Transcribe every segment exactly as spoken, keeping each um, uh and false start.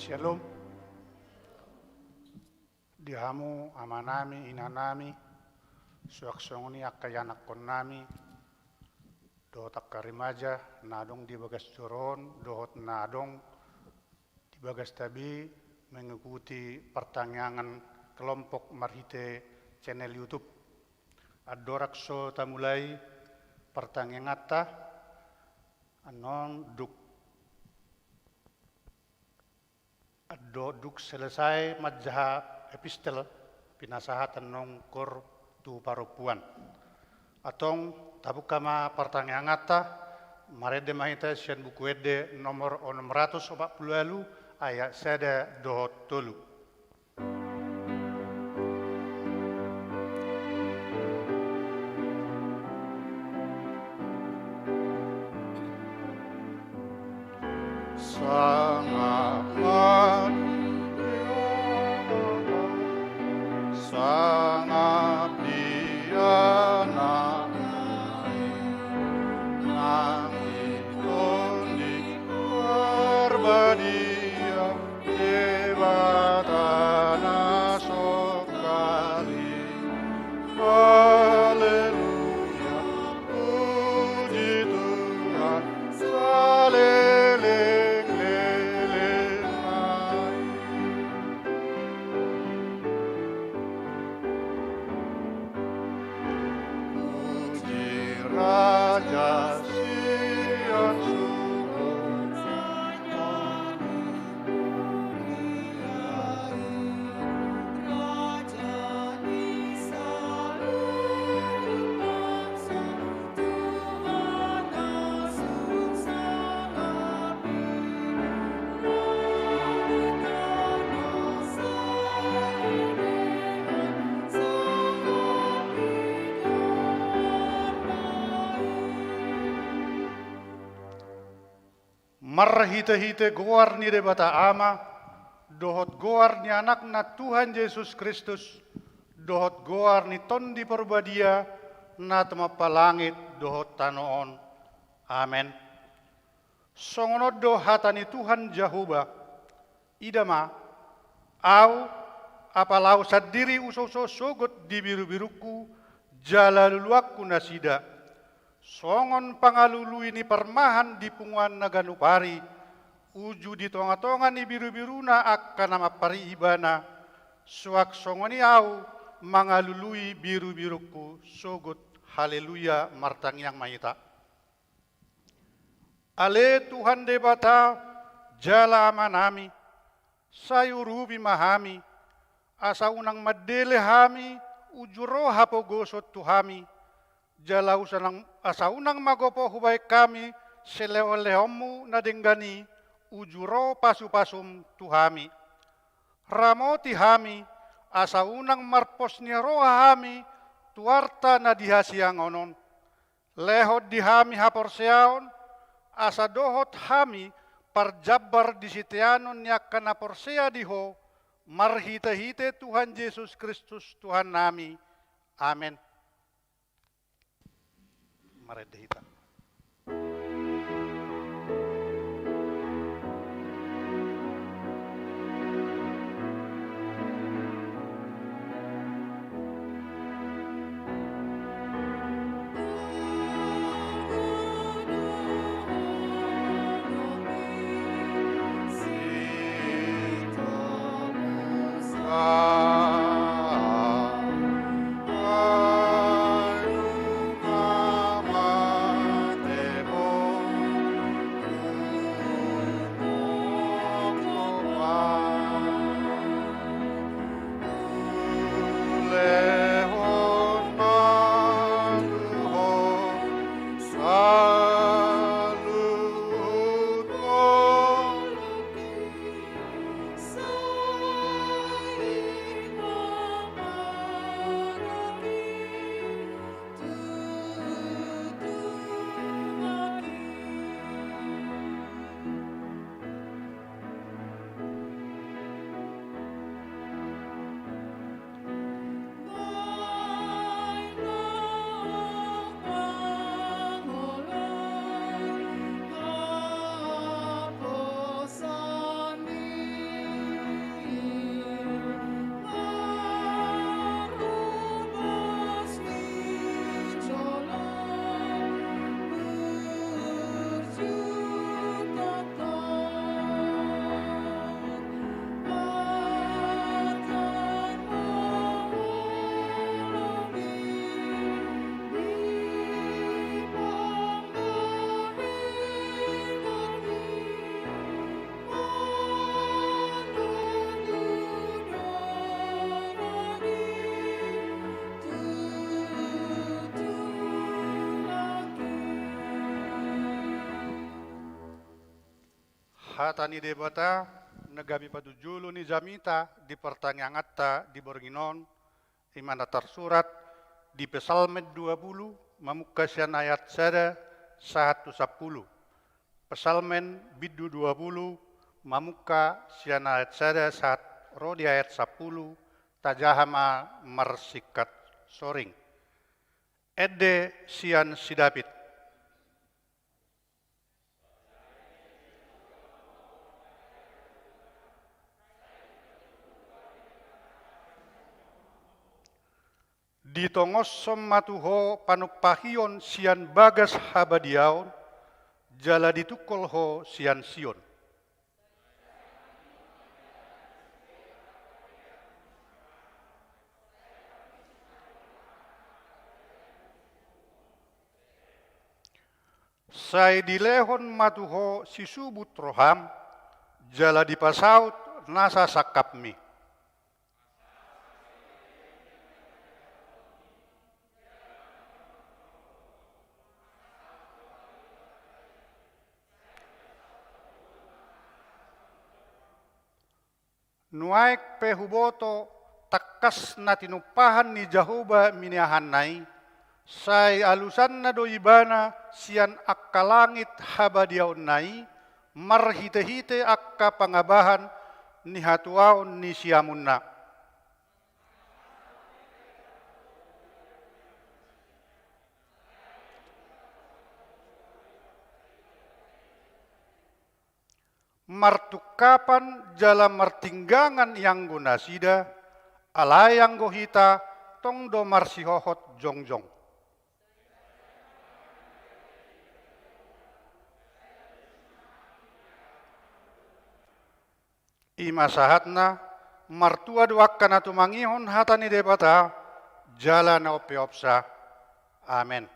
Syalom. Di hamu amanami, inanami, suang songon i angka ianakkonnami, dohot angka remaja na adong di bagas joro on, dohot na adong di bagasta be mengikuti partangiangan kelompok marhite channel YouTube. Andorang so tamulai partangianganta, annon dung Ando dung selesai manjaha epistel, pinasahat annon hor tu parompuan. Antong tabuka ma partangianganta, marende ma hita sian Buku Ende nomor onom ratus opat pulu ualu, ayat sada dohot tolu. Sangap ma di Bapa, sangap di Anak, nang di Tondi Parbadia, Debata na songkali. Haleluya, puji Tuhan, saleleng-leleng ma i. Puji Raja sian surgo. Marhite-hite goar ni Debata Ama, dohot goar ni Anakna Tuhan Jesus Kristus, dohot goar ni Tondi Parbadia, na tumompa langit dohot tano on. Amen. Songon on do hata ni Tuhan Jahowa: Ida ma, Ahu, apala Ahu sandiri husouso sogot di birubirungku, jala luluanku nasida. Songon pangalului ni parmahan di punguan na ganup ari, uju di tonga-tonga ni birubiruna angka na mampari ibana, suang songon i Ahu mangalului birubirungku sogot. Haleluya, martangiang ma hita. Ale Tuhan Debata, jala Amanami, sai urupi ma hami, asa unang mandele hami uju ro hapogoson tu hami, jala usanang, asa unang magopo hubahen hami silehon-lehonmu na denggan i uju ro pasu-pasum tu hami. Ramoti hami, asa unang marpos ni roha hami tu arta na di hasiangan on. Lehon di hami haporseaon, asa dohot hami parjambar di siteanon ni angka na porsea di Ho, marhite-hite Tuhan Jesus Kristus Tuhannami. Amen. Marende hita. Hata ni Debata na gabe patujolo ni jamita di partangianganta di borngin on, i ma na tarsurat di Psalmen dua pulu, mamungka sian ayat sada sahat tu sampulu. Psalmen bindu dua pulu, mamungka sian ayat sada sahat ro di ayat sampulu, tajaha ma marsingkat soring. Ende sian si David. Ditongoshon ma tu Ho panumpahion sian bagas habadiaon, jala ditungkol Ho sian Sion. Sai dilehon ma tu Ho sisubut roham, jala dipasaut nasa sangkapmi. Nuaeng pe huboto tangkas na tinumpahan ni Jahowa miniahanna i, sai alusanna do ibana sian angka langit habadiaonna i, marhitehite angka pangabahan ni hatuaon ni siamunna. Martungkapan jala martinggangan ianggo nasida, alai anggo hita tong do marsihohot jongjong. I ma sahatna, martua do angka na tumangihon hata ni Debata, jala na umpeopsa. Amen.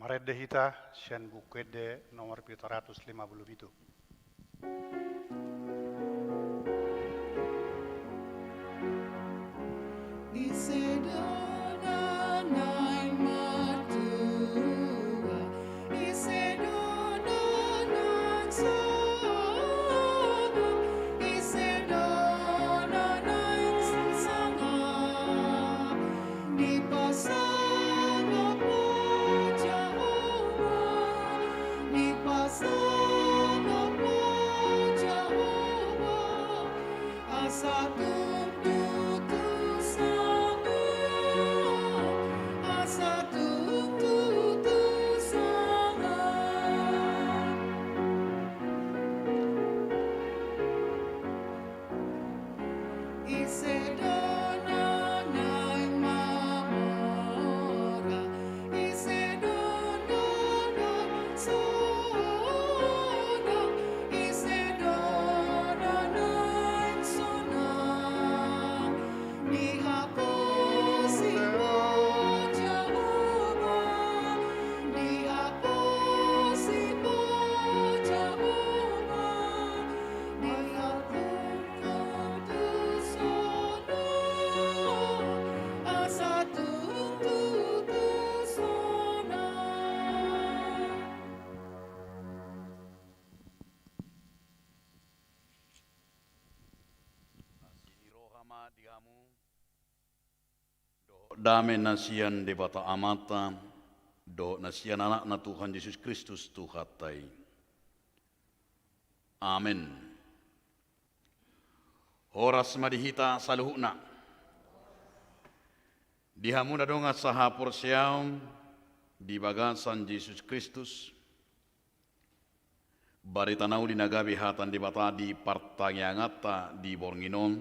Marende hita sian Buku Ende nomor pitu ratus lima pulu pitu. Ise do na naeng martua, ise do na naeng sonang, ise do na naeng sangap. Dipasangap ma Jahowa, dipasangap ma Jahowa, asa tung tutu sangap, asa tung tutu sangap. Ise do na naeng mamora, ise do na naeng sonang, ise do na naeng sonang. Dihaposi ma Jahowa, dihaposi ma Jahowa. Asi ni roha ma di hamu, dohot dame na sian Debata Amanta, dohot na sian Anakna Tuhan Jesus Kristus Tuhanta i. Amen. Horas ma di hita saluhutna. Di hamu na dongan sahaporseaon di bagasan Jesus Kristus, barita na uli na gabe hata ni Debata di partangianganta di borngin on,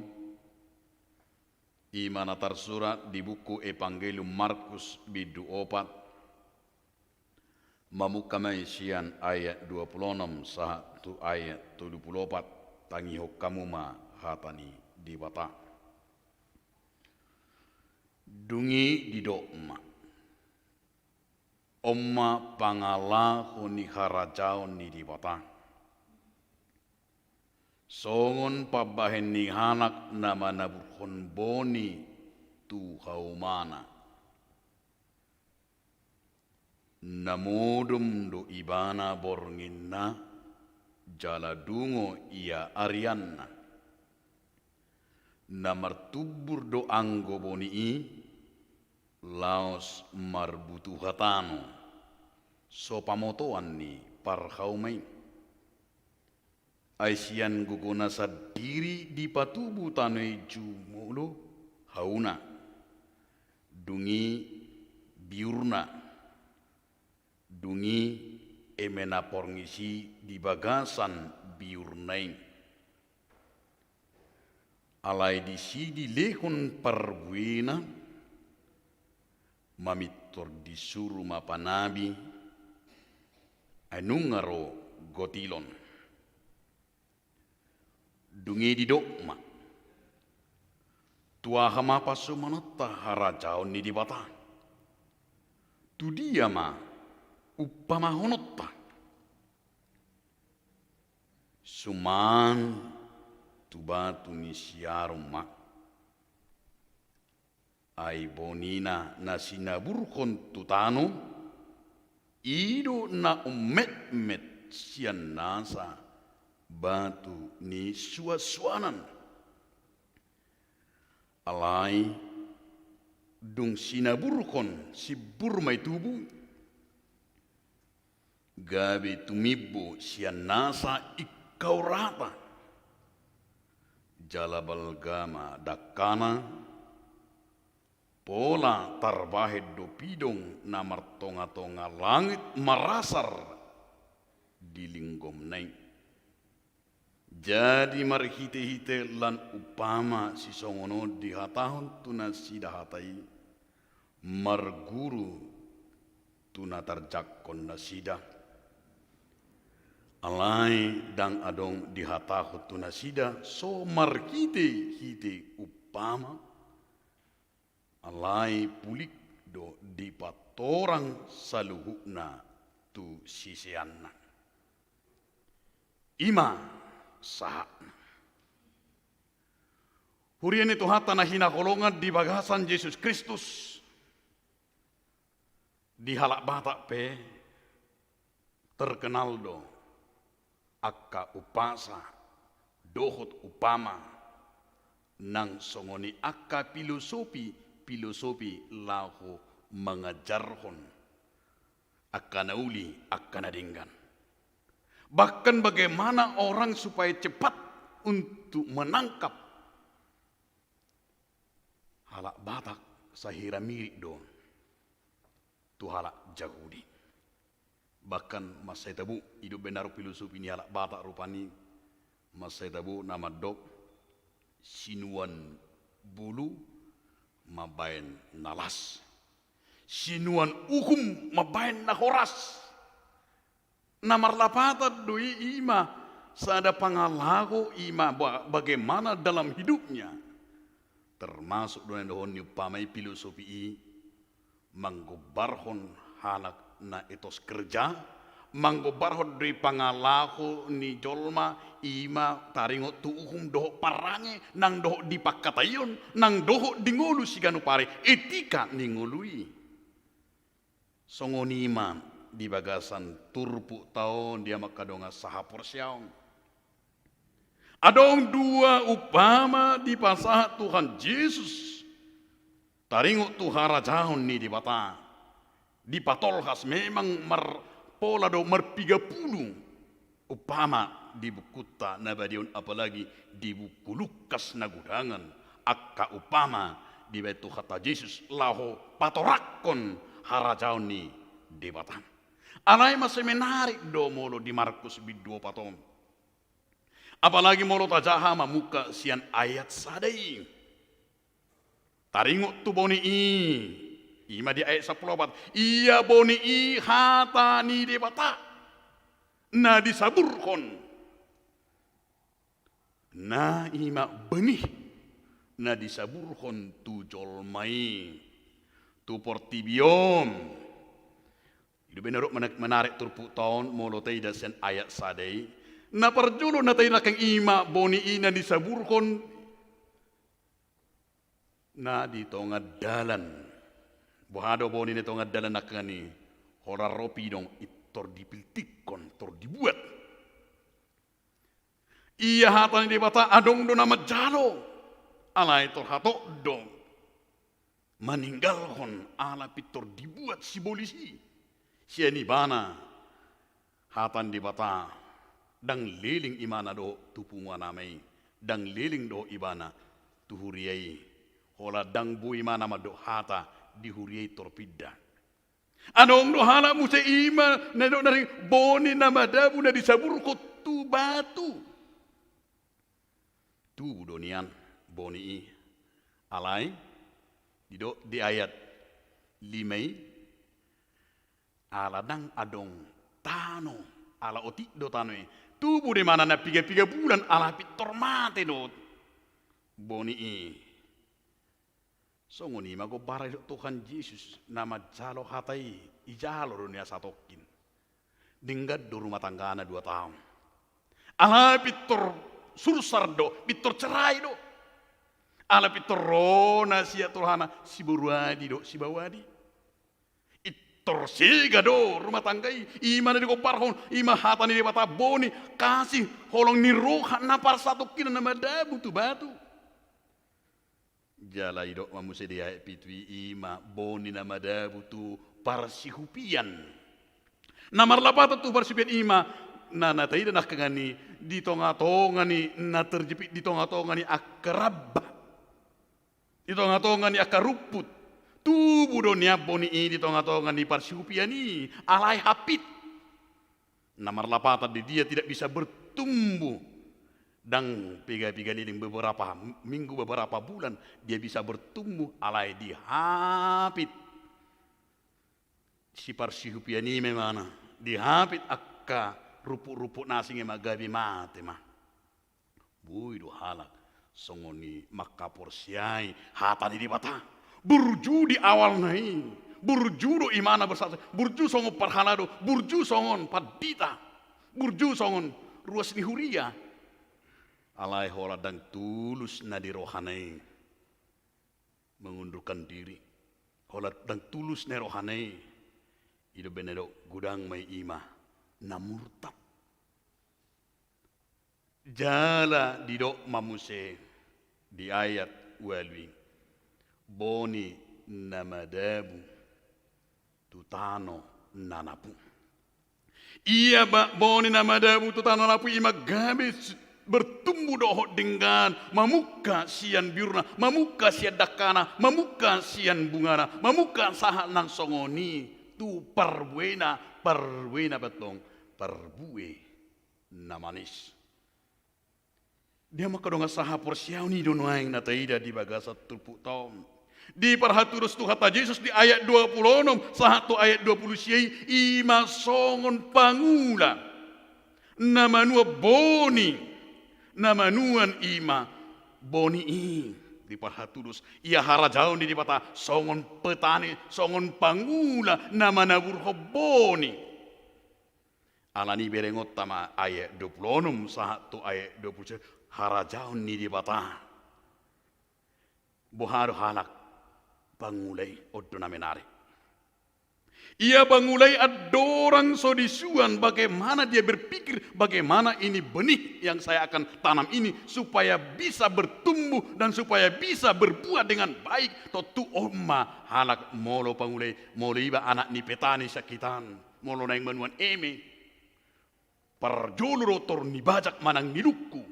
i ma na tarsurat di buku Evangelium Markus bindu opat, mamungka ma i sian ayat dua pulu onom sahat tu ayat tolu pulu opat. Tangihon hamu ma hata ni Debata. Dung i didok ma: On ma pangalaho ni harajaon ni Debata. Songon pambahen ni anak na manaburhon boni tu haumana. Na modom do ibana bornginna, jala dungo ia arianna. Na martumbur do anggo boni i, laos marbutuha tano, so pamotoan ni parhauma i. Ai sian gogona sandiri dipatubu tano i jumolo hauna, dung i biurna, dung i eme na porngis i di bagasan biurna i. Alai disi dilehon parbuena, mamintor disuru ma panabi, ai nunga ro gotilon. Dung i didok ma: Tu aha ma pansumanonta harajaon ni Debata? Tu dia ma umpamahononta? Suman tu batu ni siarum ma. Ai bonina na sinaburhon tu tano, i do na ummetmet sian nasa batu ni suansuanan. Alai dung sinaburhon simbur ma i tubu, gabe tumimbo sian nasa ingkau rata, jala balga ma dangkana, pola tarbahen do pidong na martongatonga langit marasar di linggomna i. Jadi marhitehite lan umpama sisongon on dihatahon tu nasida hata i, marguru tu na tarjangkon nasida. Alai ndang adong dihatahon tu nasida so marhitehite umpama, alai pulik do dipat-, torang saluhutna tu siseanna. I ma sahatna. Huria ni Tuhanta na hinaholongan di bagasan Jesus Kristus, di halak Batak pe terkenal do angka umpasa dohot umpama nang songon i angka pilosopi-pilosopi laho mangajarhon angka na uli, angka na denggan. Bahkan bagaimana orang supaya cepat untuk menangkap. Halak Batak sahira mirip do tu halak Jahudi. Bahkan mansai tabo, i do baen na ro pilosopi ni halak Batak rupani, mansai tabo na mandok sinuan bulu mambaen na las. Sinuan uhum mambaen na horas. Na marlapatan do i, i ma sada pangalaho, i ma ba-, bagaimana dalam hidupnya. Termasuk do na dohon ni umpama i, pilosopi i, manggombarhon halak na etos kerja, manggombarhon do i pangalaho ni jolma, i ma taringot tu uhum dohot parange, nang dohot di pangkataion, nang dohot di ngolu siganup ari, etika ni ngolu i. Songon i ma di bagasan turpukta on di angka dongan sahaporseaon. Adong dua umpama dipasahat Tuhan Jesus taringot tu harajaon ni Debata. Dipatolhas memang mar-, pola do marpiga pulu umpama di bukunta na badia on, apalagi di buku Lukas na godangan, angka umpama dibaen Tuhanta Jesus laho patorakkon harajaon ni Debata. Alai mansai menarik do molo di Markus bindu opat on. Apalagi molo tajaha mamungka sian ayat sada i. Taringot tu boni i, i ma di ayat sampulu opat. Ia boni i hata ni Debata na disaburhon. Na i ma benih na disaburhon tu jolma i, tu portibi on. I do baen na ro menarik turpukta on molo taida sian ayat sada i. Na parjolo na taida nangkin i ma boni i na disaburhon na di tonga dalan. Boha do boni na di tonga dalan nangkin i? Holan ro pidong i tor dipiltikkon, tor dibuat. Ia hata ni Debata adong do na manjalo, alai tor hatop do maninggalhon ala pintor dibuat sibolis i. Sian ibana hata ni Debata ndang leleng ibana dohot tu punguan ama i, ndang leleng dohot ibana tu huria i. Holan ndang boi ibana mandok hata di huria i tor pinda. Adong do halak muse i ma na nidok nari boni na madabu na disaburhon tu batu. Tubu do nian boni i. Alai didok di ayat lima i, ala ndang adong tano, ala otik do tano i. Tubu do ibana na piga-piga bulan, ala pintor mate do boni i. Songon i ma gombaran didok Tuhan Jesus, na manjalo hata i, ijalo do nian satongkin. Denggan do rumah tanggana dua taon. Ala pintor sursar do, pintor cerai do. Ala pintor ro na sian rohana, siboru adi do, sibau adi. Pintor sega do rumah tangga i, i ma na digombarhon, i ma hata ni Debata boni, kasih, holong ni roha na parsatongkinan na madabu tu batu. Jala didok ma muse di ayat pitu i, i ma boni na madabu tu parsihupian. Na marlapatan tu parsihupian i ma na, na taida nangkin i di tonga-tonga ni na terjepit, di tonga-tonga ni angka ramba, di tonga-tonga ni angka rumput. Tubu do nian boni i di tonga-tonga ni parsihupian i, alai hapit. Na marlapatan di dia tidak bisa bertumbuh. Ndang piga-piga leleng, beberapa minggu, beberapa bulan dia bisa bertumbuh, alai dihapit siparsihupian i ma ibana, dihapit angka rumput-rumput na asing i ma, gabe mate ma. Boi do halak songon i mangkaporseai hata ni Debata. Burju di awalna i, Burju do imana bersaksi, burju songon parhalado, burju songon pandita, burju songon ruas ni huria. Alai holan ndang tulus na di rohana i mengundurkan diri. Holan ndang tulus na di rohana i. I do umbahen na didok godang ma i ima na murtad. Jala didok ma muse di ayat ualu i, boni na madabu tu tano na napu. Ia ba-, boni na madabu tu tano na napu ima gabe s-, bertumbu dohot denggan, mamungka sian biurna, mamungka sian dangkana, mamungka sian bungana, mamungka sahat nang songon i tu parbuena, parbuena pe antong parbue na manis. Di hamu angka dongan sahaporseaon, i do nuaeng na taida di bagasan turpukta on. Diparhatudos Tuhanta Jesus di ayat dua pulu onom sahat tu ayat dua pulu sia i, ima songon pangula na manuan boni, na manuan ima boni i. Diparhatudos ia harajaon ni Debata songon petani, songon pangula na manaburhon boni. Alani berengonta ma ayat dua pulu onom sahat tu ayat dua pulu sia, harajaon ni Debata. Boha do halak pangula i? On do na menarik. Ia pangula i andorang so disuan bagaimana dia berpikir, bagaimana ini benih yang saya akan tanam ini supaya bisa bertumbuh dan supaya bisa berbuah dengan baik. Tontu on ma halak molo pangula i, molo iba anak ni petani sian hita an, molo naeng manuan eme. Parjolo do tor ni bajak manang ni lungku.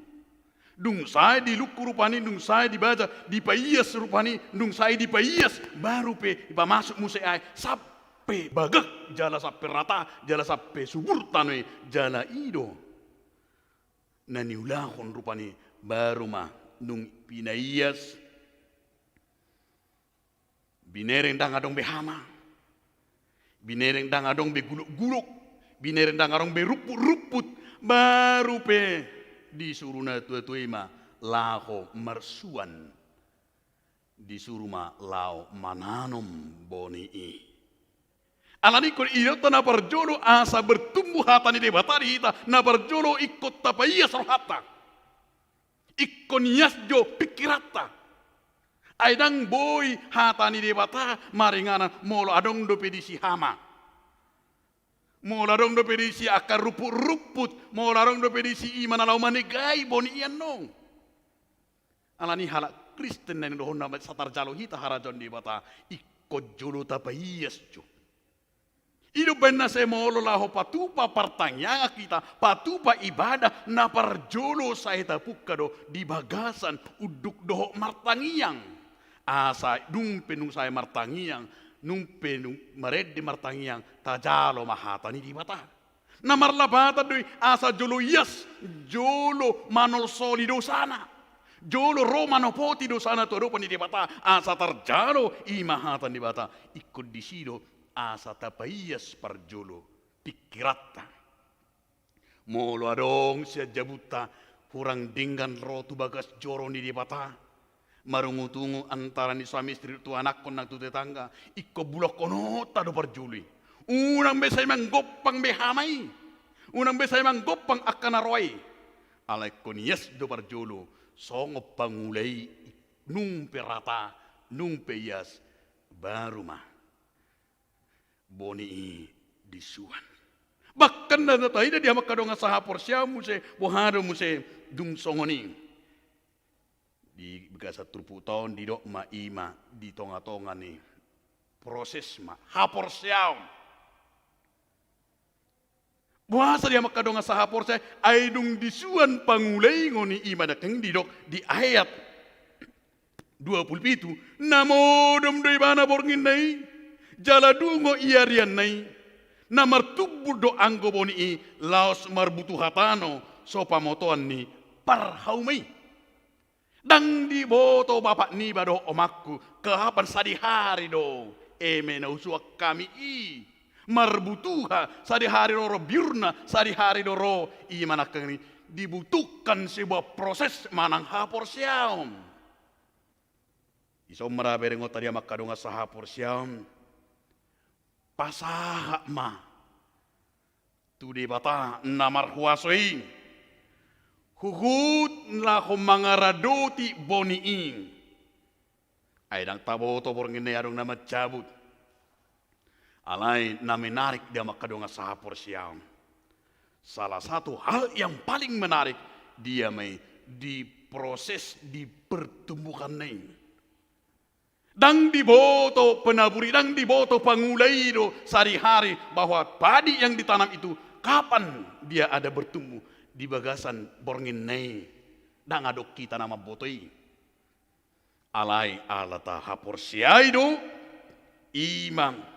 Dung sae di lungku rupani, dung sae di bajak, dipaias rupani, dung sae dipaias, baru pe dipamasuk muse aek, sampe bagak, jala sampe rata, jala sampe subur tano i, jala i do na niulahon rupani, baru ma dung pinaias, binereng ndang adong be hama. Binereng ndang adong be gulok-gulok. Binereng ndang adong be rumput-rumput. Baru pe disuru natua-tua i ma laho marsuan. Disuru ma laho mananom boni i. Alani ingkon idaonta na parjolo asa bertumbuh hata ni Debata di hita, na parjolo ingkon tapaias rohanta. Ingkon ias jo pingkiranta. Ai ndang boi hata ni Debata maringanan molo adong dope disi hama. Molo adong dope disi angka rumput-rumput, molo adong dope disi ima na laho manegai boni i annon. Alani halak Kristen na nidohonna ma satarjalo hita harajaon ni Debata, ingkon jolo tapaias jo. I do umbahen na sai molo laho patupa partangiangan hita, patupa ibadah, na parjolo sai tapungka do di bagasan unduk dohot martangiang. Asa dung pe nunga sai martangiang, nunga pe nunga marende martangiang, tajalo ma hata ni Debata. Na marlapatan do i asa jolo ias, jolo manolsoli dosana. Jolo ro manopoti dosana tu adopan ni Debata, asa tarjalo i ma hata ni Debata. Ingkon disi do asa tapaias parjolo pingkiranta. Molo adong sian jabunta hurang denggan ro tu bagas joro ni Debata, marungut-ungut antara ni suami istri tu anakkon nang tu tetangga, ingkon bulokkononta do parjolo i. Unang be sai manggompang be hama i. Unang be sai manggompang angka na roa i. Alai ingkon ias do parjolo, songon pangula i, nunga pe rata, nunga pe ias, baru ma boni i disuan. Bahkan na taida di hamu angka dongan sahaporseaon muse, boha do muse dung songon i. Di bagasan turpukta on didok ma i ma di tonga-tonga ni proses ma haporseaon. Boasa di hamu angka dongan sahaporseaon, ai dung disuan pangula i ngoni, i ma nangkin didok di ayat dua pulu pitu, na modom do ibana bornginna i, jala dungo i arianna i, na martumbur do anggo boni i, laos marbutuha tano so pamotoan ni parhauma i. Ndang diboto bapak niba dohot omakku, kapan sadihari do eme na husuan hami i marbutuha, sadihari do ro biurna, sadihari do ro, i ma nangkin i dibutuhkan sebuah proses manang haporseaon. Dison ma ra berengonta di hamu angka dongan sahaporseaon. Pasahat ma tu Debata na marhuaso i, huhut laho mangaradoti boni i. Ai ndang taboto borngin na i adong na mancabut. Alai na menarik di hamu angka dongan sahaporseaon, salah satu hal yang paling menarik, dia ma i, di proses di pertumbuhan na i. Ndang diboto penabur i, ndang diboto pangula i do sadihari, bahwa padi yang ditanam itu kapan dia ada bertumbuh di bagasan borngin na i. Ndang adong hita na mamboto i. Alai ala tahaporseai do, i ma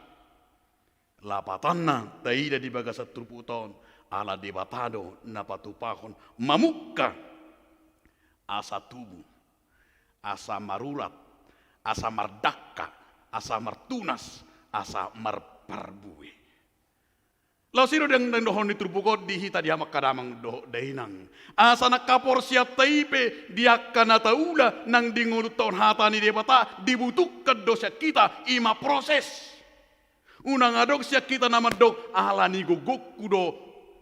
lapatanna taida di bagasan turpukta on, ala Debata do na patupahon, mamungka, asa tubu, asa marurat, asa mardangka, asa martunas, asa marparbue. Laos i do ndang, ndang dohonon ni turpuk on di hita, di hamu angka damang dohot dainang, asa nang haporseaonta i pe di angka na taula nang di ngolunta on hata ni Debata, dibutuhkan do sian hita, i ma proses. Unang adong sian hita na mandok, ala ni gogongku do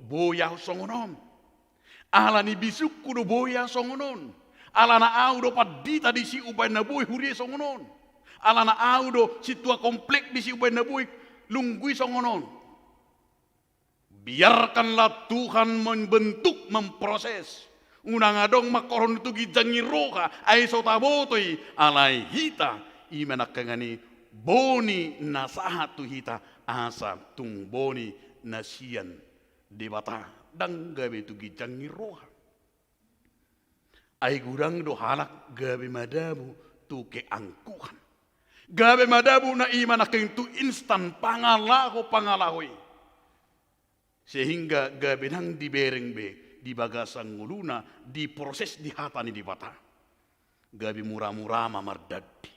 boi ahu songon on. Ala ni bisungku do boi ahu songon on. Alana ahu do pandita disi umbahen na boi huria songon on. Alana ahu do sintua komplek disi umbahen na boi lunggui songon on. Biarkanlah Tuhan membentuk, memproses. Unang adong mangkorhon tu ginjang ni roha, ai so taboto i, alai hita, i ma nangkaningan i, boni na sahat tu hita, asa tung boni na sian Debata, ndang gabe tu ginjang ni roha. Ai godang do halak gabe madabu tu keangkuhan. Gabe madabu na i ma nangkaning tu instan pangalaho, pangalaho i. Sehingga gabe ndang dibereng be di bagasan ngoluna, di proses di hata ni Debata. Gabe mura-mura ma mardandi.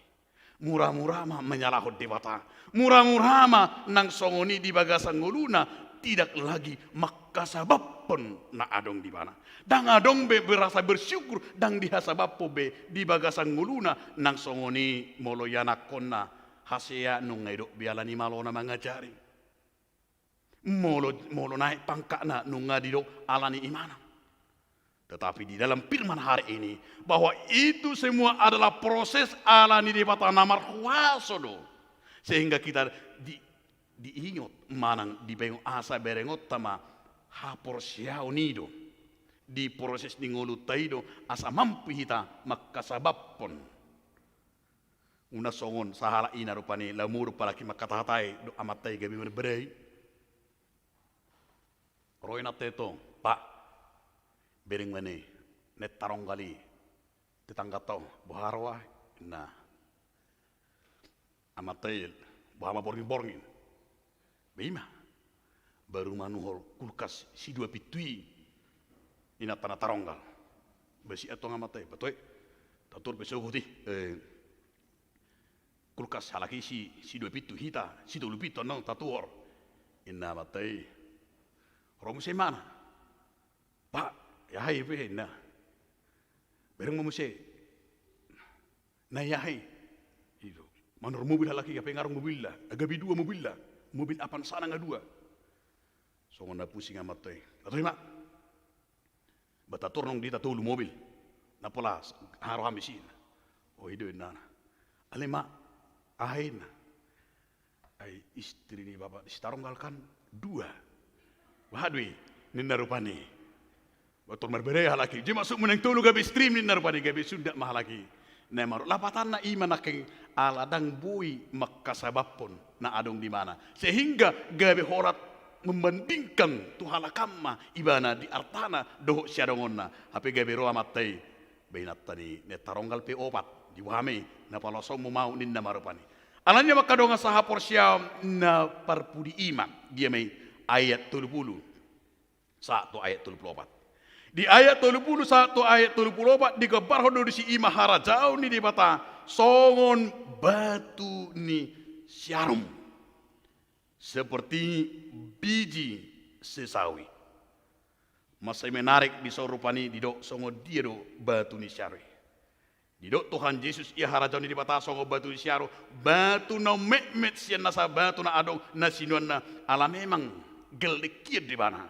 Mura-mura ma manyalahon Debata. Mura-mura ma nang songon i di bagasan ngoluna, tidak lagi mangkasababhon na adong di ibana. Ndang adong be berasa bersyukur, ndang dihasababhon be di bagasan ngoluna, nang songon i molo ianakhonna hasea nunga didok be ala ni malona mangajari. Molo, molo naek pangkatna nunga didok ala ni imana. Tetapi di dalam firman hari ini, bahwa itu semua adalah proses ala ni Debata na marhuaso do. Sehingga kita di, diingot manang dibaen asa berengonta ma haporseaon i do. Di proses ni ngolunta i do asa mampu hita mangkasababhon. Unang songon sahalak ina rupani, laho modom halak i mangkatahatahi dohot amanta i gabe marbadai. Ro inanta i tong, Pak, bereng ma i, naeng taronggal i tetanggata on, boha ro ahu, ninna amanta i, boha ma borngin-borngin. Ba i ma. Baru manuhor kulkas sidua pintu i. Inanta na taronggal. Ba sian tong amanta i, ba toe. Tatuhor pe sogot i. Eh, kulkas halak i si, sidua pintu, hita, sitolu pintu annon tatuhor. Ninna amanta i. Ro muse imana. Pak, i aha i pe ninna. Bereng ma muse. Na i aha i? I do. Manuhor mobil halak i, gabe ngarang mobilna. Gabe dua mobilna. Mobil Avanza nanga dua. Songon na pusing amanta i. Ba toe ma. Ba tatuhor annon di hita tolu mobil. Na pola aha roham disi? O i do innana. Alai ma, aha i ninna? Ai istri ni bapak di Sitaronggal kan dua. Boha do i? Ninna rupani. Ba tor marbadai halak i. Jadi maksudmu naeng tolu gabe istrim ninna rupani, gabe sundat ma halak i. Na i ma ro lapatanna i ma nangkin ala ndang boi mangkasababhon na adong di ibana. Sehingga gabe horat membandingkan tu halak an ma ibana di artana dohot siadongonna. Hape gabe ro amanta i. Ba inanta ni naeng taronggal pe opat, di boha ma i, na pala songon i ma au ninna ma rupani. Alani i ma angka dongan sahaporseaon na parpudi i ma, dia ma i ayat tolu pulu sahat tu ayat tolu pulu opat. Di ayat tolu pulu sahat tu ayat tolu pulu opat digambarhon do disi i ma harajaon ni Debata songon batu ni siarum. Seperti biji sesawi. Mansai menarik dison rupani didok songon dia do batu ni siarum i. Didok Tuhan Jesus, ia harajaon ni Debata songon batu ni siaro, batu na metmet sian nasa batu na adong na sinuanna, ala memang gellengkian do ibana.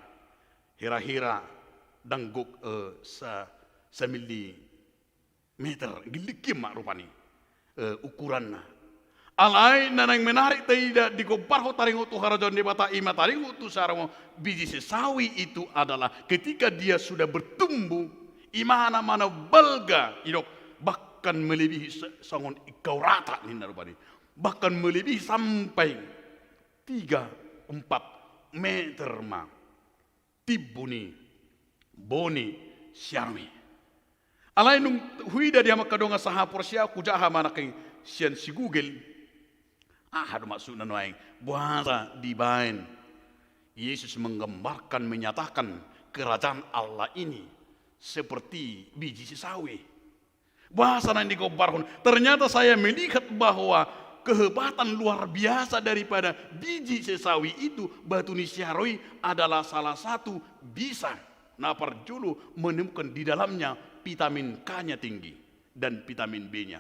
Hira-hira ndang gok, eh, sa-, samillimeter, gellengkian ma rupani, eh, ukuranna. Alai na naeng menarik taida, digombarhon taringot tu harajaon ni Debata, ima taringot tu siaro, biji sesawi itu adalah ketika dia sudah bertumbuh, imana ma na balga, idok, bahkan melebihi se-, songon ingkau rata ninna rupani. Bahkan melebihi sampai tiga, empat meter ma timbo ni bohi ni siaro i. Alai nunga huida di hamu angka dongan sahaporseaon, hujaha ma nangkin sian si Google. Aha do maksudna nuaeng? Boasa dibaen Yesus menggambarkan, menyatakan kerajaan Allah ini seperti biji sesawi? Boasa naeng digombarhon? Ternyata saya melihat bahwa kehebatan luar biasa daripada biji sesawi itu, batu ni siaro i, adalah salah satu bisa na parjolo menemukan di dalamnya vitamin K-nya tinggi dan vitamin B-nya.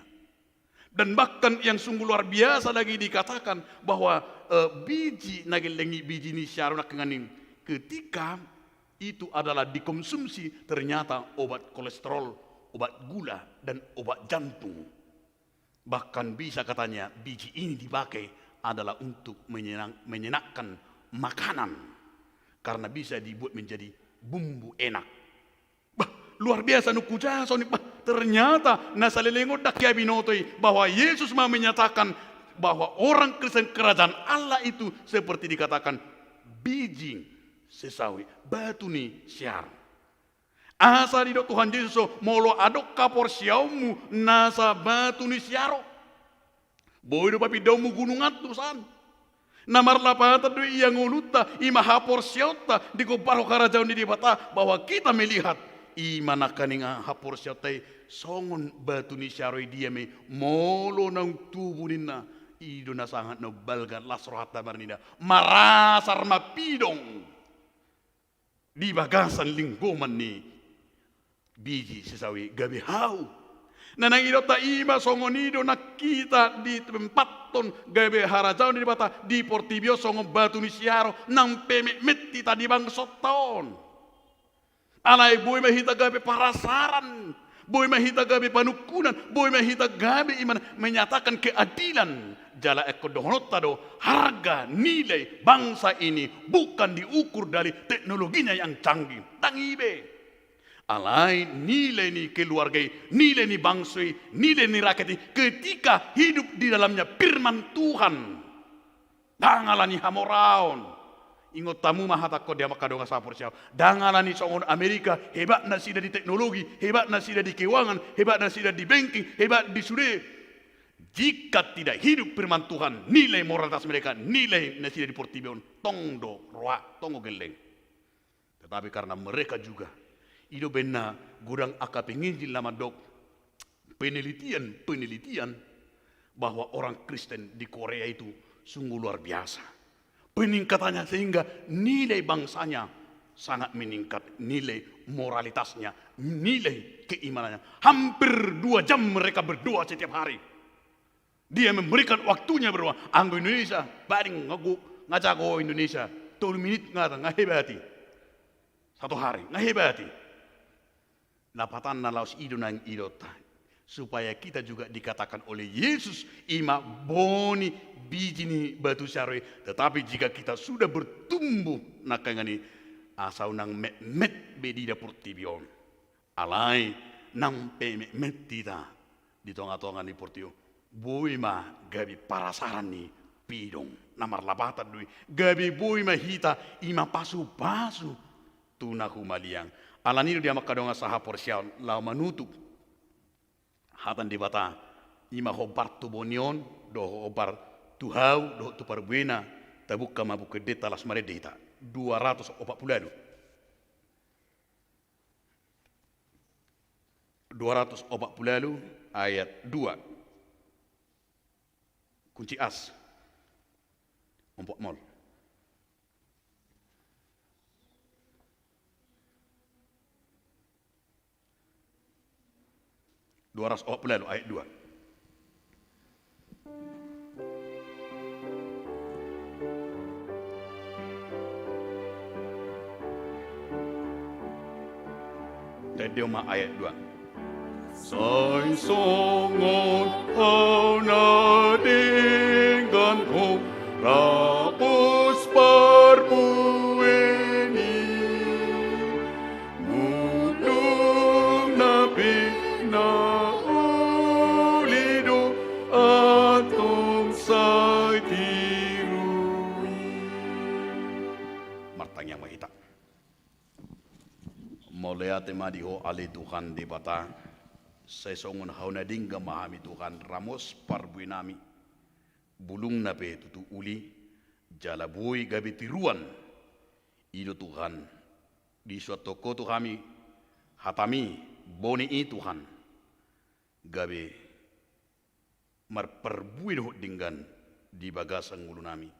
Dan bahkan yang sungguh luar biasa lagi dikatakan bahwa, eh, biji na gelleng i, biji ni siaro nangkin i, ketika itu adalah dikonsumsi, ternyata obat kolesterol, obat gula, dan obat jantung. Bahkan bisa katanya biji ini dipakai adalah untuk menyenang-, menyenangkan makanan, karena bisa dibuat menjadi bumbu enak. Bah, luar biasa nunga hujaha songon i. Bah, ternyata na saleleng on ndang hea binoto i, bahwa Yesus ma menyatakan bahwa orang Kristen, kerajaan Allah itu seperti dikatakan biji sesawi, batu ni siaro. Asa didok Tuhan Jesus, molo adong haporseaonmu nasa batu ni siaro, boi do papindaonmu gunung Athus an. Na marlapatan do i ia ngolunta, ima haporseaonta, digombarhon harajaon ni Debata, bahwa kita melihat, ima nangkining haporseaonta i songon batu ni siaro i, dia ma i molo naung tubu ninna, i do na sangat na balga, las rohanta marnida, marasar ma pidong di bagasan linggoman ni biji sesawi gabe hau. Na naeng idokta ima songon i do nang hita ditempathon gabe harajaon ni Debata di portibi on songon batu ni siaro, nang pe metmet hita di bangsonta on. Alai boi ma hita gabe parasaran, boi ma hita gabe panungkunan, boi ma hita gabe ima na menyatakan keadilan. Jala ingkon dohononta do, harga nilai bangsa ini bukan diukur dari teknologinya yang canggih. Ndang i be. Alai nilai ni keluarga i, nilai ni bangso i, nilai ni rakyat i, ketika hidup di dalamnya firman Tuhan. Ndang ala ni hamoraon. Ingot hamu ma hatangkon di hamu angka dongan sahaporseaon. Ndang ala ni songon Amerika, hebat nasida di teknologi, hebat nasida di keuangan, hebat nasida di banking, hebat di sude. Jika tidak hidup firman Tuhan, nilai moralitas mereka, nilai nasida di portibi on, tong do roa, tong do gelleng. Tetapi karena mereka juga, i do umbahen na godang angka penginjil na mandok, penelitian-penelitian bahwa orang Kristen di Korea itu sungguh luar biasa peningkatannya, sehingga nilai bangsanya sangat meningkat, nilai moralitasnya, nilai keimanannya. Hampir dua jam mereka berdoa setiap hari. Dia memberikan waktunya berdoa. Anggo Indonesia, bading nga gu-, nga jago Indonesia. Tolu minit nga, nga hebat i. Satu hari, nga hebat i. Lapatanna laos i do naeng idokta. Supaya kita juga dikatakan oleh Yesus, ima bohi ni biji ni batu siaro i. Tetapi jika kita sudah bertumbuh, nangkining i, asa unang metmet be diida portibi on. Alai nang pe metmet hita di tonga-tonga ni portibi on, boi ma gabe parasaran ni pidong. Na marlapatan do i, gabe boi ma hita ima pasu-pasu tu na humaliang. Ala ni i do di hamu angka dongan sahaporseaon, laho manutup hata ni Debata, ima hombar tu bohi on, dohot hombar tu hau, dohot tu parbuena, tabuka ma Buku Endenta laos marende hita. Dua ratus opat pulu ualu. Dua ratus opat pulu ualu ayat dua. Kunci as. Ompok mol. Dua ratus opat puluh ayat dua. Taendehon ma ayat dua. Sai songon hau na denggan ho, rapus parbueni, mulungna pe na uli do, antong sai tiru i. Martangiang ma hita. Mauliate ma di Ho ale Tuhan Debata, sai songon hau na denggan ma hami Tuhan, ramos parbuenami, bulungna pe tutu uli, jala boi gabe tiruan. I do Tuhan, disuanhon Ho tu hami hatami, boni i Tuhan, gabe marparbue dohot denggan di bagasan ngolunami,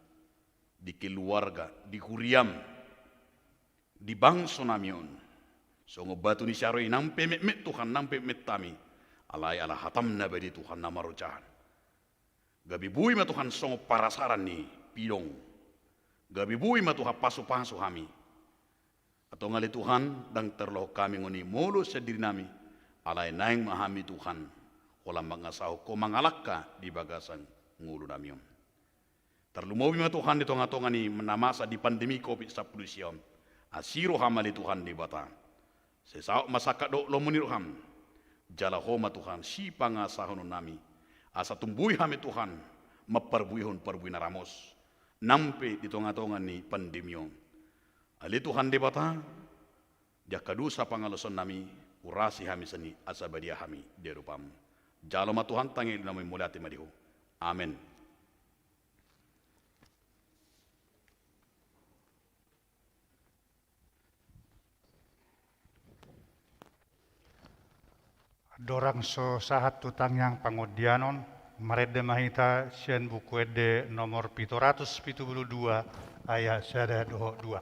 di keluarga, di huriam, di bangsonami on. Songon batu ni siaroon i, nang pe metmet Tuhan, nang pe metmet hami, alai ala hatam na badia Tuhan na marojahan. Gabe boi ma Tuhan songon parasaran ni pidong. Gabe boi ma Tuhan pasupasu hami. Antong ale Tuhan, ndang tarlohot hami ngoni molo sian dirinami, alai naeng ma hami Tuhan, holan mangasahon Ho mangalangka di bagasan ngolunami on. Tarlumobi ma Tuhan di tongatonga ni na masa di pandemi covid sampulu sia on, asi roham ale Tuhan Debata. Sai saut ma sangkap dohot lomo ni roham, jala Ho ma Tuhan sipangasahononnami, asa tumbuhi hami Tuhan, mamparbuehon parbue na ramos, nang pe di tongatonga ni pandemi on. Ale Tuhan Debata, di angka dosa pangalaosionnami, urasi hami sian i asa badia hami di adopanmu. Jalo ma Tuhan, tangiangnami, mauliate ma di Ho. Amen. Andorang so sahat tu tangiang pangondianon, marende ma hita sian Buku Ende nomor pitu ratus pitu pulu dua, ayat sada dohot dua.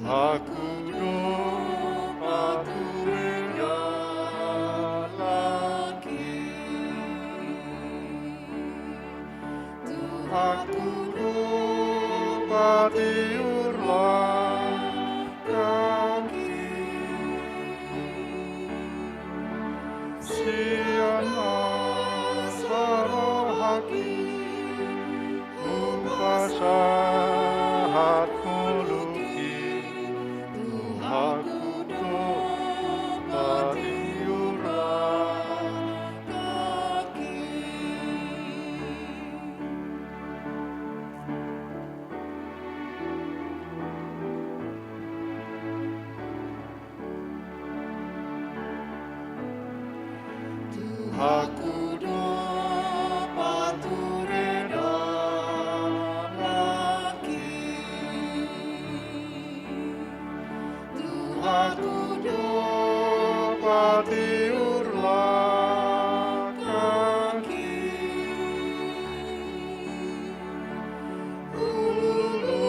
Tuhanku do pature dalanki, Tuhanku do patiur langkangki. Sian nasa rohangki hupasahat ngolungki, Tuhanku do patiur langkangki. Tuhanku do pature dalanki, Tuhanku do patiur langkangki. Ulu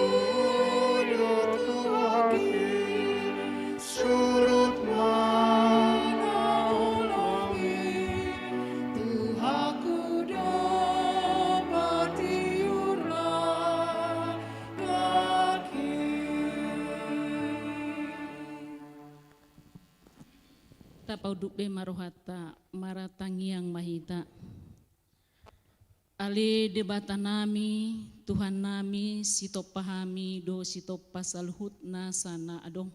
do Tuhanki, surut ma na holong i, Tuhanku do patiur langkangki. Tapaunduk be ma rohanta, martangiang ma hita. Ale Debatanami, Tuhannami, sitompa hami dohot sitompa saluhut nasa na adong.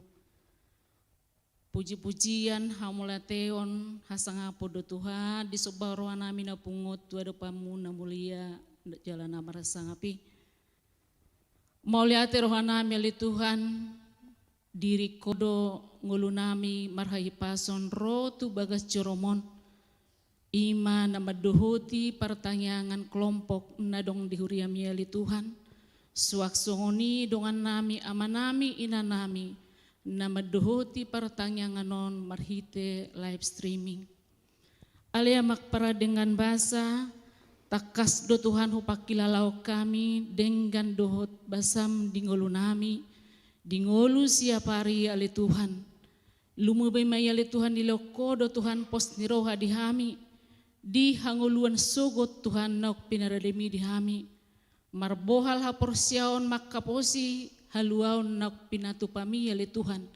Pujipujian, hamauliateon, hasangapon do Tuhan, disomba rohanami na pungu on tu adopanmu na mulia jala na marsangap i. Mauliate rohanami ale Tuhan, diringkon do ngolunami marhahipason ro tu bagas joroMon. I ma na mandohoti partangiangan kelompok na adong di huriaMi ale Tuhan. Suang songon i dongannami, amanami, inanami, na mandohoti partangiangan on marhite live streaming. Ale Ama parpardenggan basa, Tangkas do Tuhan hupangkilalahon hami denggan dohot basam di ngolunami, di ngolu siapari ale Tuhan. Lumobi ma i ale Tuhan dilehon Ho do Tuhan pos ni roha di hami, di hangoluan sogot Tuhan naung pinarademi di hami. Marbohal haporseaon mangkaposi haluaon naung pinatupami ale Tuhan,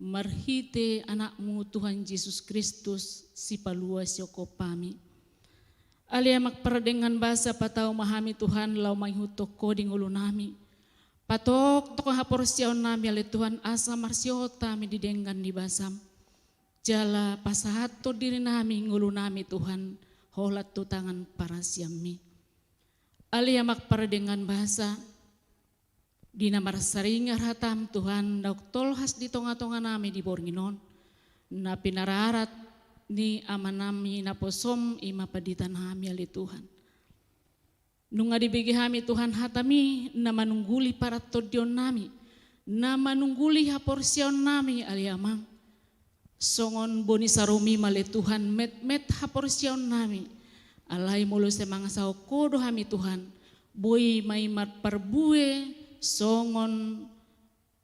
marhite Anakmu Tuhan Jesus Kristus sipalua sihophop hami. Ale Amang pardenggan basa, patau ma hami Tuhan laho mangihuthon Ho di ngolunami. Patoktok haporseaonnami ale Tuhan asa marsihohot hami di denggan ni basam. Jala pasahathon dirinami ngolunami Tuhan holan tu tangan parasianmi. Ale Amang pardenggan basa, di na marsaringar hatam Tuhan naung tolhas di tonga-tonganami di borngin on, na pinararat ni amanami naposom i ma panditanami ale Tuhan. Nunga dibege hami Tuhan hatami na manungguli parantondionnami, na manungguli haporseaonnami ale Amang. Songon boni sarumi ma ale Tuhan metmet haporseaonnami. Alai molo sai mangasahon Ho do hami Tuhan, boi ma i marparbue songon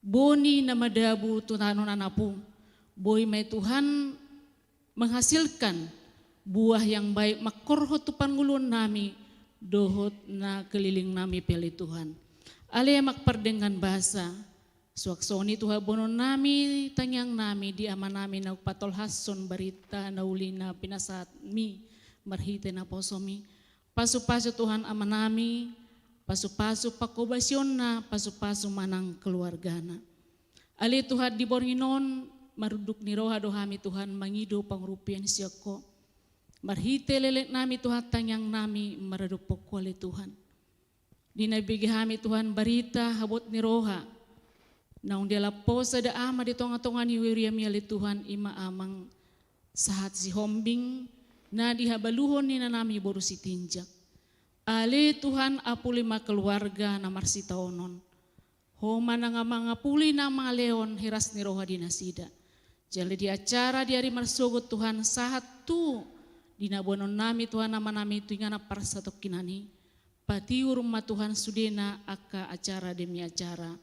boni na madabu tu tano na napu. Boi ma i Tuhan menghasilkan buah yang baik mangkorhon tu parngoluonnami dohot na kelilingnami pe ale Tuhan. Ale Amang pardenggan basa, suang songon i tu haboanonnami tangiangnami di amanami naung patolhashon barita na uli na pinasahatmi marhite naposom i. Pasu-pasu Tuhan amanami, pasu-pasu pangkobasionna, pasu-pasu manang keluargana. Ale Tuhan di borngin on, marunduk ni roha do hami Tuhan mangido pangurupion sian Ho. Marhite lelengmami Tuhan tangiangnami maradophon Ho ale Tuhan. Di na dibege hami Tuhan barita habot ni roha naung dialap Ho sada ama di tonga-tonga ni huriami ale Tuhan, i ma Amang Sahat Sihombing na di habaluhon ni inanami boru Sitinjak. Ale Tuhan, apuli ma keluarga na marsitaonon. Ho ma na mangapuli na mangalehon hiras ni roha di nasida. Jala di acara di ari marsogot Tuhan sahat tu di na boanonnami Tuhan amanami tu inganan parsatongkinan i. Patiur ma Tuhan sudena angka acara demi acara.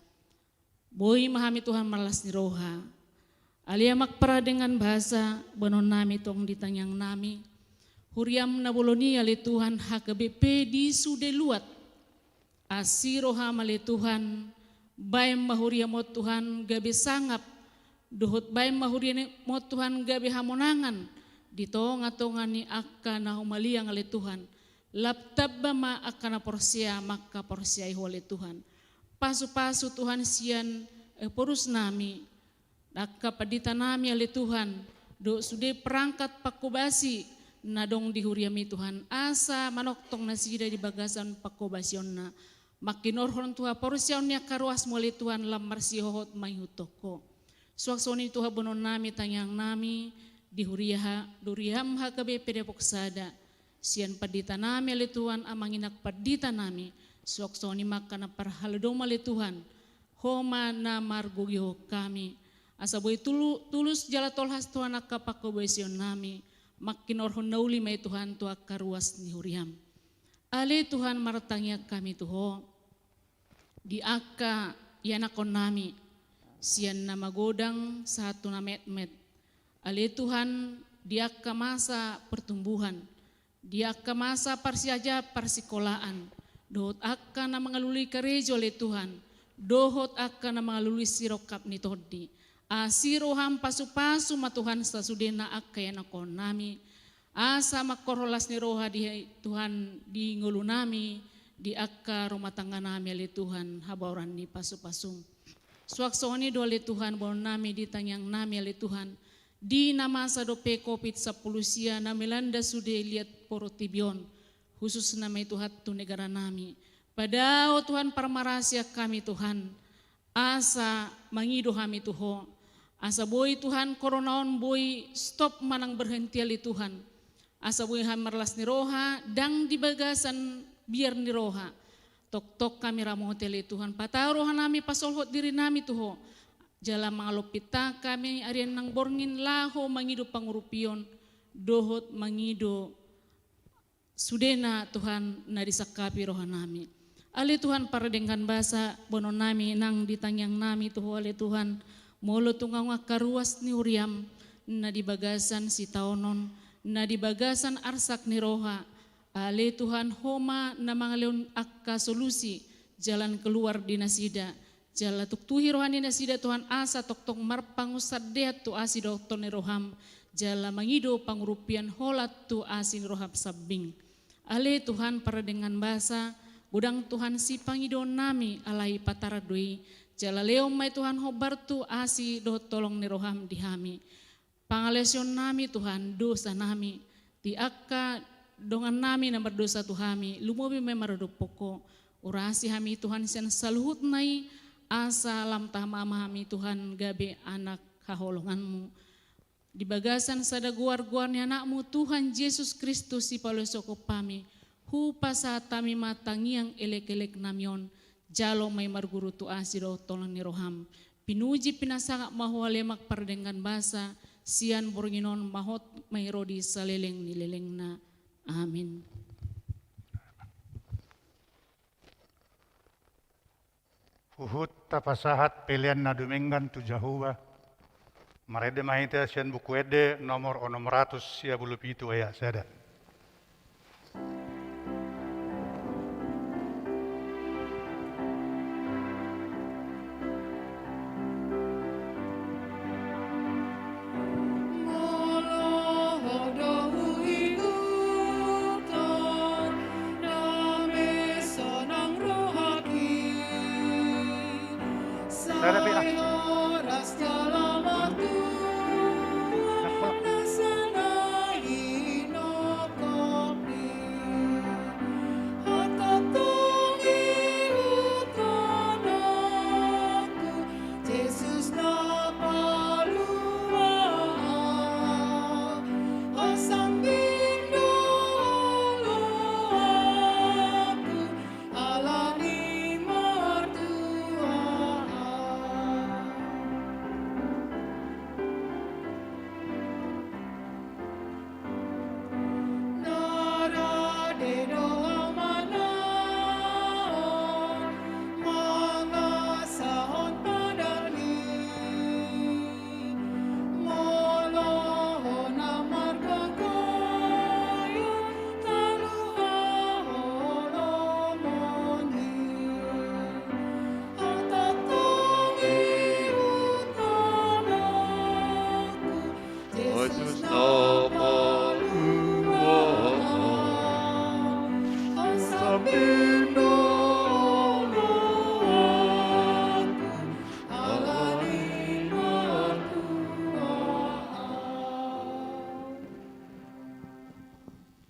Boi ma hami Tuhan marlas ni roha. Ale Amang pardenggan basa, boanonnami tong di tangiangnami. Huriam na bolon i ale Tuhan H K B P di sude luat. Asi roham ale Tuhan, baen ma huriam on Tuhan gabe sangap, dohot baen ma huriam on Tuhan gabe hamonangan di tonga-tonga ni angka na humaliang ale Tuhan. Lam tamba ma angka na porsea mangkaporseai Ho ale Tuhan. Pasu-pasu Tuhan sian, eh, porusnami, angka panditanami ale Tuhan, dohot sude perangkat pangkobasi na adong di huriami Tuhan, asa manongtong nasida di bagasan pangkobasionna. Mangkinorhon tu haporseaon ni angka ruasmu ale Tuhan lam marsihohot mangihuthon Ho. Suang songon i tu haboanonnami tangiangnami di huria ha-, di huriam H K B P Depok Sada. Sian panditanami ale Tuhan, amang inang panditanami, suang songon i ma angka na parhalado ale Tuhan. Ho ma na margogihon hami. Asa boi tulu-, tulus jala tolhas Tuhan angka pangkobasionnami. Mangkinorhon na uli ma i Tuhan tu angka ruas ni huriam. Ale Tuhan, martangiang hami tu Ho. Di angka ianakhonnami, sian na magodang sahat tu na metmet. Ale Tuhan, di angka masa pertumbuhan, di angka masa parsiaja parsikolaan, dohot angka na mangalului karejo ale Tuhan, dohot angka na mangalului sirongkap ni tondi. Asi roham pasu-pasu ma Tuhan sasudena angka ianakhonnami. Asa mangkorhon las ni roha di Tuhan di ngolunami, di angka rumah tangganami ale Tuhan, habaoran ni pasu-pasum. Suang songon i do ale Tuhan boanonnami di tangiangnami ale Tuhan, di na masa dope covid sampulu sia na melanda sude liat portibi on, khususna ma i Tuhan tu negaranami. Padao Tuhan parmarasian hami Tuhan, asa mangido hami tu Ho. Asa boi Tuhan korona on boi stop manang berhenti ale Tuhan. Asa boi hami marlas ni roha, ndang di bagasan biar ni roha. Tongtong hami ramoti ale Tuhan. Patau rohanami pasolhot dirinami tu Ho. Jala mangalompit tangan hami arian nang borngin laho mangido pangurupion, dohot mangido Sudena Tuhan na disangkapi rohanami. Ale Tuhan pardenggan basa, boanonnami nang di tangiangnami tu Ho ale Tuhan, molo tung angka ruas ni huriam, na di bagasan sitaonon, na di bagasan arsak ni roha, ale Tuhan Ho ma na mangalehon angka solusi, jalan keluar di nasida, jala tuktuhi roha ni nasida Tuhan asa tongtong marpangunsandean tu asi dohot tolong ni roham, jala mangido pangurupion holan tu asi ni roham sambing. Ale Tuhan pardenggan basa, godang Tuhan sipangidoonnami alai pataran do i, jala lehon ma i Tuhan hombar tu asi dohot tolong ni roham di hami. Pangalaosionnami Tuhan dosanami, di angka dongannami na mardosa tu hami, lumobi ma i maradophon Ho. Urasi hami Tuhan sian saluhutna i, asa lam tama ma hami Tuhan gabe anak haholonganmu. Di bagasan sada goar-goar ni anakmu Tuhan Jesus Kristus sipaloshon hami, hupasahat hami ma tangiang elek-eleknami on, jalo ma i marguru tu asi dohot tolong ni roham. Pinuji pinasangap ma Ho ale Ama pardenggan basa, sian borngin on mahot ma i ro di saleleng ni lelengna. Amin. Huhut tapasahat pelean na dumenggan tu Jahowa. Marende ma hita sian Buku Ende nomor onom ratus sia pulu pitu ayat sada.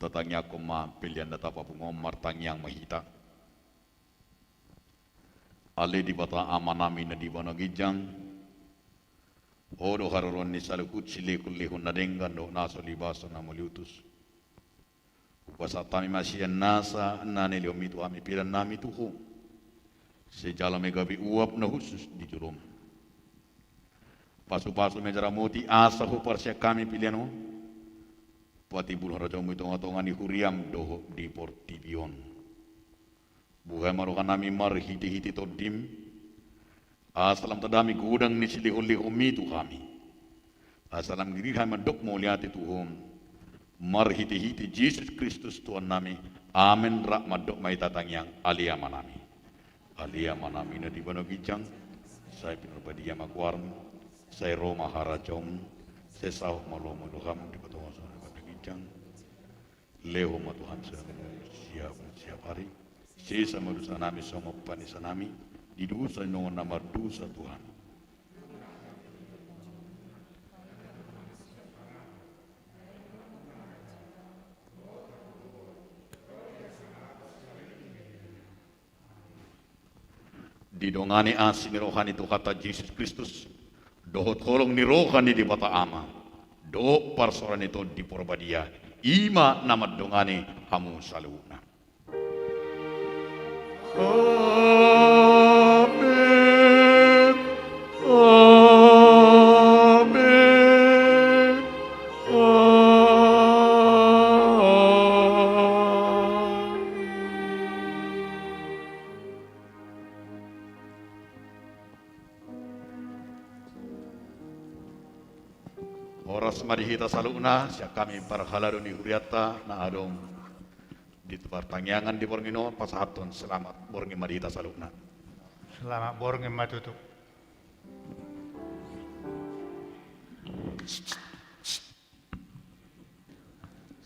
Tatangiangkon ma pelean na tapapungu on, martangiang ma hita. Ale Debata Amanami na di banua ginjang, Ho do haroroan ni saluhut silehon-lehon na denggan dohot na so libason na mauliutus. Hupasahat hami ma sian nasa na nilehonmi tu hami peleannami tu Ho. Sai jalo ma i gabe uap na hushus di jolom. Pasu-pasu ma i jala ramoti asa huparsian hami pelean on. Patimbul harajaonmu di tonga-tonga ni huriam dohot di portibi on. Buhai ma rohanami marhite-hite Tondim, asa lam tadame godang ni silehon-lehonmi tu hami. Asa lam girir hami mandok mauliate tu Ho, marhite-hite Jesus Kristus Tuhannami. Amen. Rap mandok ma hita tangiang, Ale Amanami. Ale Amanami na di banua ginjang, sai pinarbadia ma goarmu, sai ro ma harajaonmu, sai saut ma lomo ni roham di banua tonga songon na di banua ginjang. Lehon ma Tuhan sian hami siap, siap ari. Sesa ma dosanami songon panesanami di dosa ni dongan na mardosa tu hami. Didongani asi ni roha ni Tuhanta Jesus Kristus, dohot holong ni roha ni Debata Ama, dohot parsaoran ni Tondi Porbadia, i ma na mandongani hamu saluhutna. Amen. Amen. Amen. Horas ma di hita saluhutna, sian hami parhalado ni hurianta na adong di partangiangan di borngin on, pasahathon selamat borngin ma di hita saluhutna. Selamat borngin ma tutu.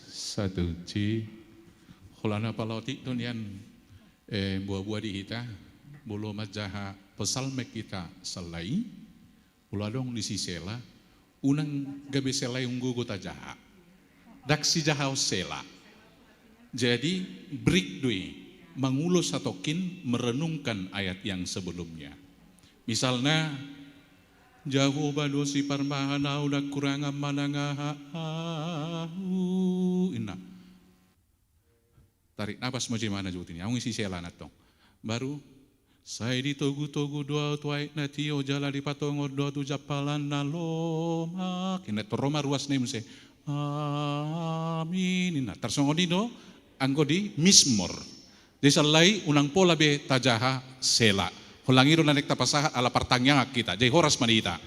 Satuju. Holan na pala otik do nian, eh, boa-boa di hita, molo manjaha psalmen hita sallai, molo adong di si Sela, unang gabe sallai umgogo tajaha. Ndang sijahaon sela. Jadi, break do i, mangulos satongkin merenungkan ayat yang sebelumnya. Misalna, Jahowa do siparmahan ahu, ndang hurangan manang aha ahu, ninna. Tarik napas ma jemana jotini, aung isi sela nantong. Baru, sai ditogu-togu do ahu tu aek na tio jala dipatongon do ahu tu jampalan na lomak. Ninna, torro ma ruas na i muse. Amin. Ninna, tarsongon i do, anggo di Mizmor. Jadi sallai unang pola be tajaha sela. Holan i do na naeng tapasahat ala partangiangan hita. Jadi horas ma di hita.